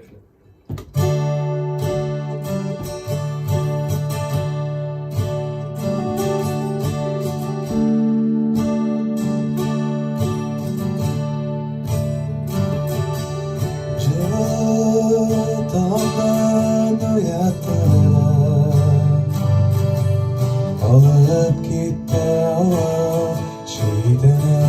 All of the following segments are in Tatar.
Поехали. Җылы таңнан уяттылар, Алып китте авыл читенә.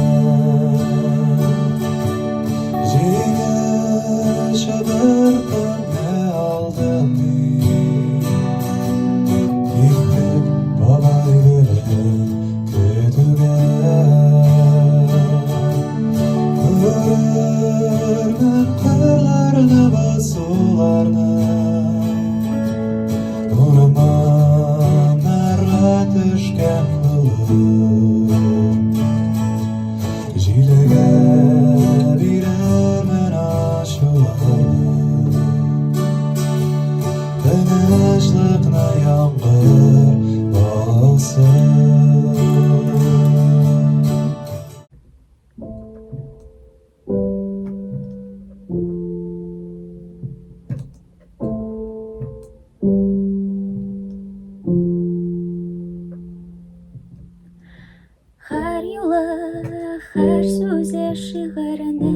Җиңел чыбыркымны алдым мин, Киттек бабай белән көтүгә. Күрермен кырларны, басуларны, Урманнарга төшкән болыт. Җилгә бирермен ачуларны, Тынычлыкны яңгыр басып. Һәр юлы, һәр сүзе шигыренең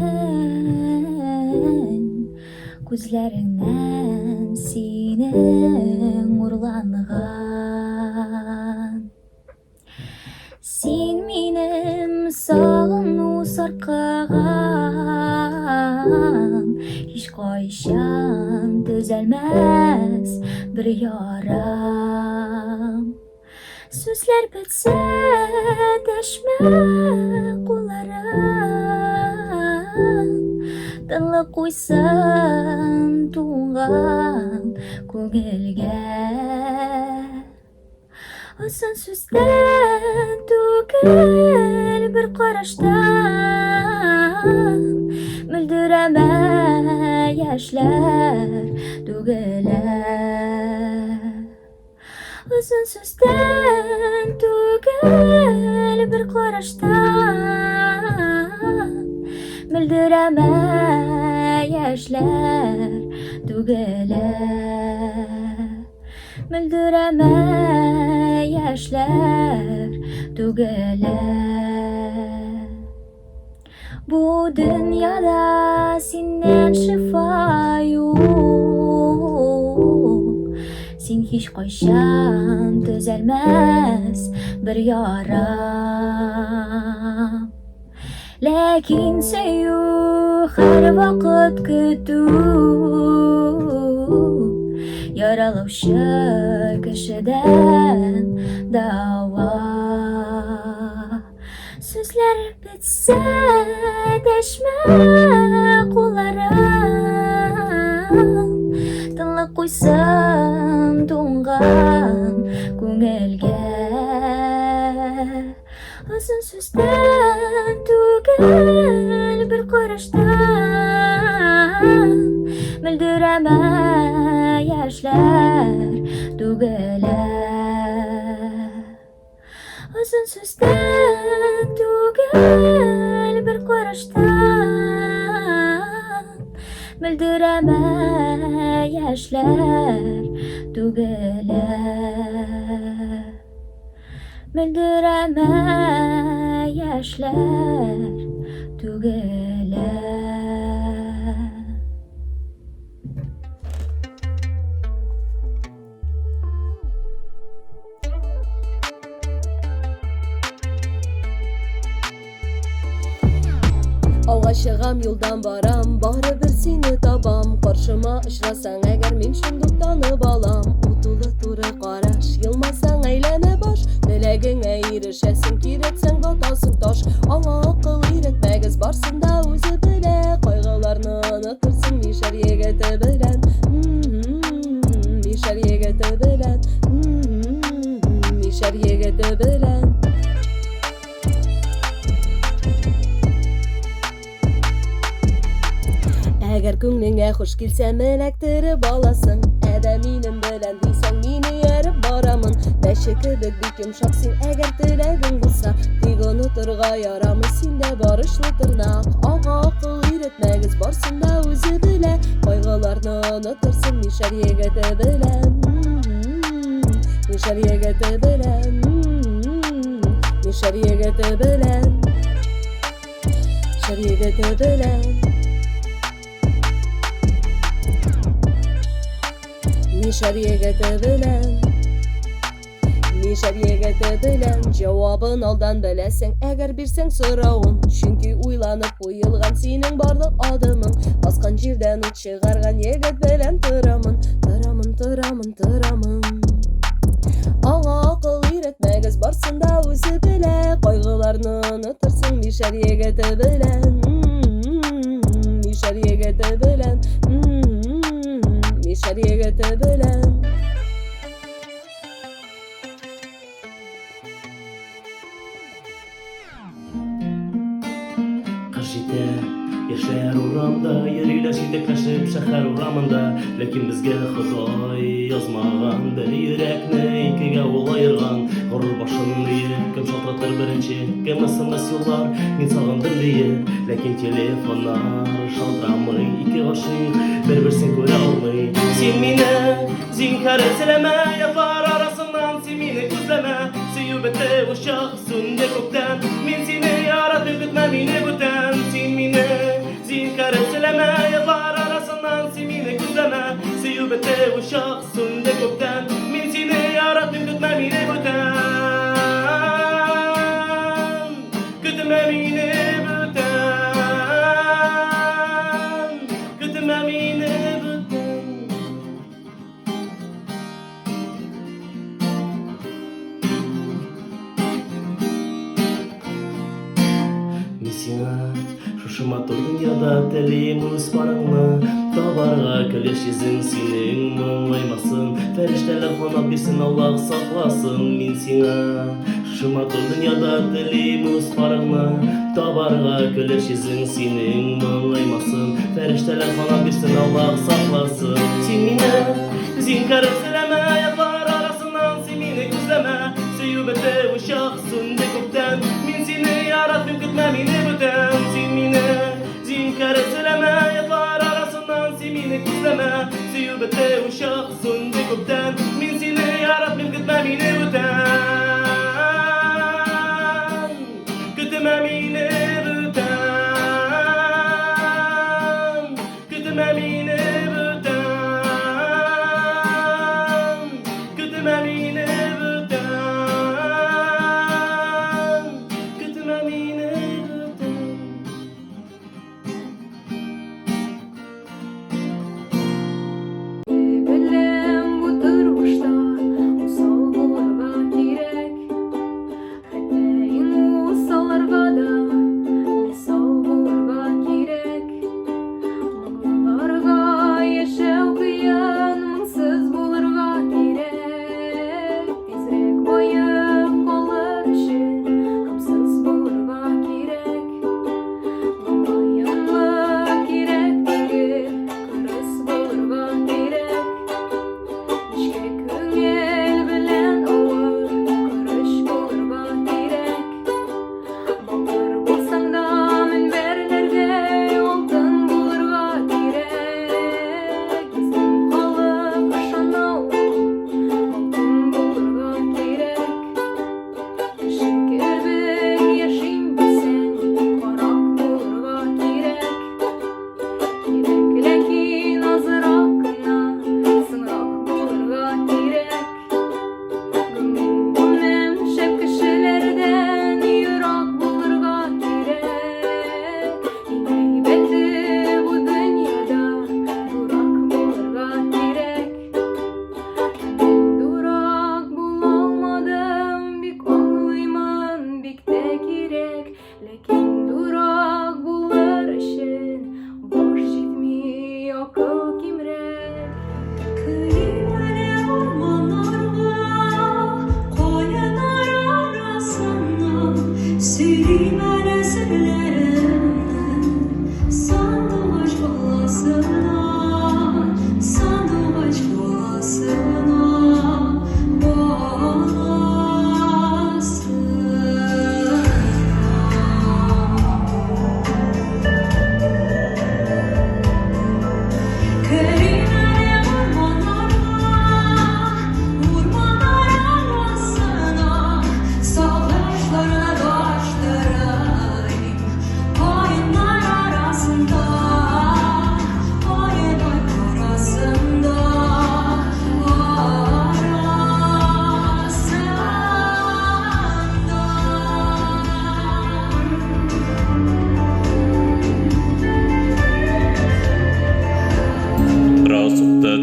Күзләреңнән синең урланган. Син минем сагыну саркыган, Һич кайчан төзәлмәс бер ярам. Сүзләр бетсә, дәшмә кулларың, Тынлык куйсын туңган күңелгә. Озын сүздән түгел бер караштан Мөлдерәмә яшьләр түгелә. Озын сүздән түгел бер караштан Мөлдерәмә яшьләр түгелә. Мөлдерәмә яшьләр түгелә. Бу дөньяда синнән шифа юк. Син һич кайчан төзәлмәс бер ярам. Ләкин сөю һәрвакыт көтү Яралаучы кешедән дава. Сүзләр бетсә, дәшмә кулларың, Тынлык куйсын туңган күңелгә. Озын сүздән түгел бер караштан Мөлдерәмә яшьләр түгелә. Озын сүздән түгел бер караштан Мөлдерәмә яшьләр түгелә. Мөлдерәмә яшьләр түгелә. Ауга чыгам, юлдан барам, барыбер сине табам. Каршыма очрасаң, әгәр мин шундук танып алам. Утулы туры караш, елмайсаң әйләнә баш. Теләгеңә ирешәсең, кирәксәң батасың таш. Аңа акыл өйрәтмәгез, барсын да үзе белә. Кайгыларны онытырсың мишәр егете белән. Мишәр егете белән. Мишәр егете белән. Әгәр күңлеңә хуш килсә, эләктереп аласың. Әдә минем белән дисәң, мин ияреп барамын. Мәче кебек бик йомшак син, әгәр теләгең булса. Тик онытырга ярамый, синдә бар очлы тырнак. Аңа акыл өйрәтмәгез, барсын да үзе белә. Кайгыларны онытырсың мишәр егете белән. Мишәр егете белән. Мишәр егете белән. Мишәр егете белән. Мишәр егете белән. Мишәр егете белән. Җавабын алдан беләсең, әгәр бирсәң соравын. Чөнки уйланып куелган синең барлык адымың. Баскан җирдән ут чыгарган егет белән торамын, торамын, торамын, торамын. Аңа акыл өйрәтмәгез, барсын да үзе белә. Кайгыларны онытырсың мишәр егете белән. Мишәр егете белән. Мишәр егете белән. Кыш җитә, яшьләр урамда йөриләр җитәкләшеп шәһәр урамында. Ләкин безгә Ходай язмаган бер йөрәкне икегә ул аерган. Горур башын иеп, кем шалтыратыр беренче, кем смс юллар, мин сагындым диеп. Ләкин телефоннар шалтырамый, ике гашыйк бер-берсен күрә алмый. Син мине зинһар эзләмә, ятлар арасыннан син мине күзләмә. Сөю бетте, учак сүнде күптән. Мин сине яратып көтмә мине бүтән. Син мине зинһар эзләмә, ятлар арасыннан син мине күзләмә. Сөю бетте, учак сүнде күптән. Мин сине яратып көтмә мине бүтән. Көтмә мине бүтән. Көтмә мине бүтән. Мин сиңа шушы матур дөньяда телим үз парыңны табарга, көләч йөзең синең моңаймасын, фәрештәләр канат бирсен, Аллаһ сакласын. Мин сиңа шушы матур дөньяда телим үз парыңны табарга, көләч йөзең синең моңаймасын, фәрештәләр канат бирсен, Аллаһ сакласын. Син мине зинһар эзләмә, ятлар арасыннан син мине күзләмә. Сөю бетте, учак сүнде күптән. Мин сине яратмыйм, көтмә мине бүтән. Син мине зинһар эзләмә, ятлар арасыннан син мине күзләмә. Сөю бетте, учак сүнде күптән. Мин сине яратмыйм, көтмә мине бүтән. Көтмә мине бүтән. Көтмә мине бүтән. Көтмә мине бүтән. Көтмә мине бүтән. Белә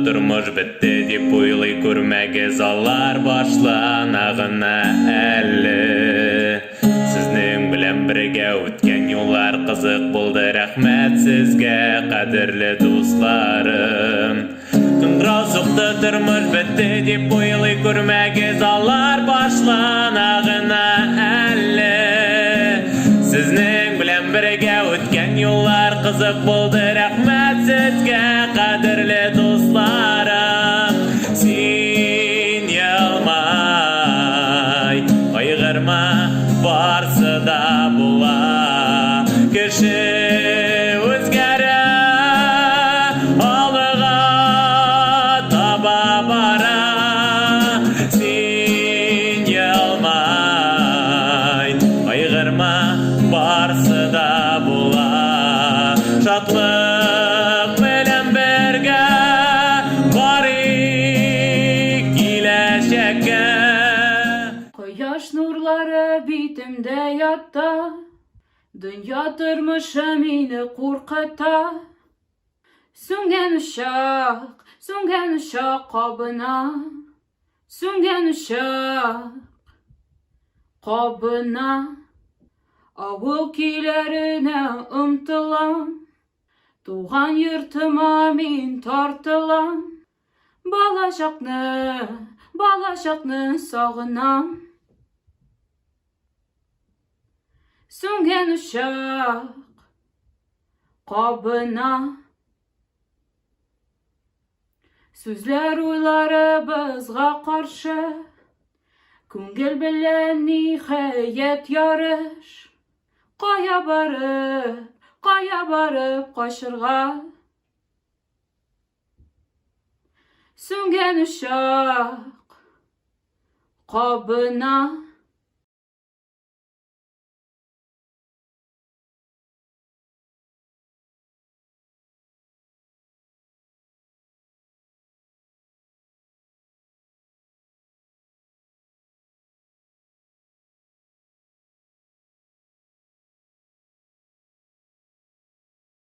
тормыш бетте дип уйлый күрмәгез, алар башлана гына әле. Сезнең белән бергә үткән юллар кызык булды, рәхмәт сезгә, кадерле дусларым. Кыңгырау сукты, тормыш бетте дип уйлый күрмәгез, алар башлана гына әле. Сезнең белән бергә үткән юллар кызык булды, рәхмәт сезгә, кадерле дусларым. Син елмай, кайгырма, барсы да була. Кеше үзгәрә, алга таба бара. Син елмай, кайгырма, барсы да була. Шатлык белән бергә барыйк киләчәккә. Кояш нурлары битемдә ята, Дөнья тормышы мине куркыта. Сүнгән учак, сүнгән учак кабына, Сүнгән учак кабына. Авыл көйләренә омтылам, Туган йортыма мин тартылам. Балачакны, балачакны сагынам. Сүнгән учак кабына. Сүзләр уйларыбызга каршы, Күңел белән ниһаять ярыш. Кая барып, кая барып качырга? Сүнгән учак кабына.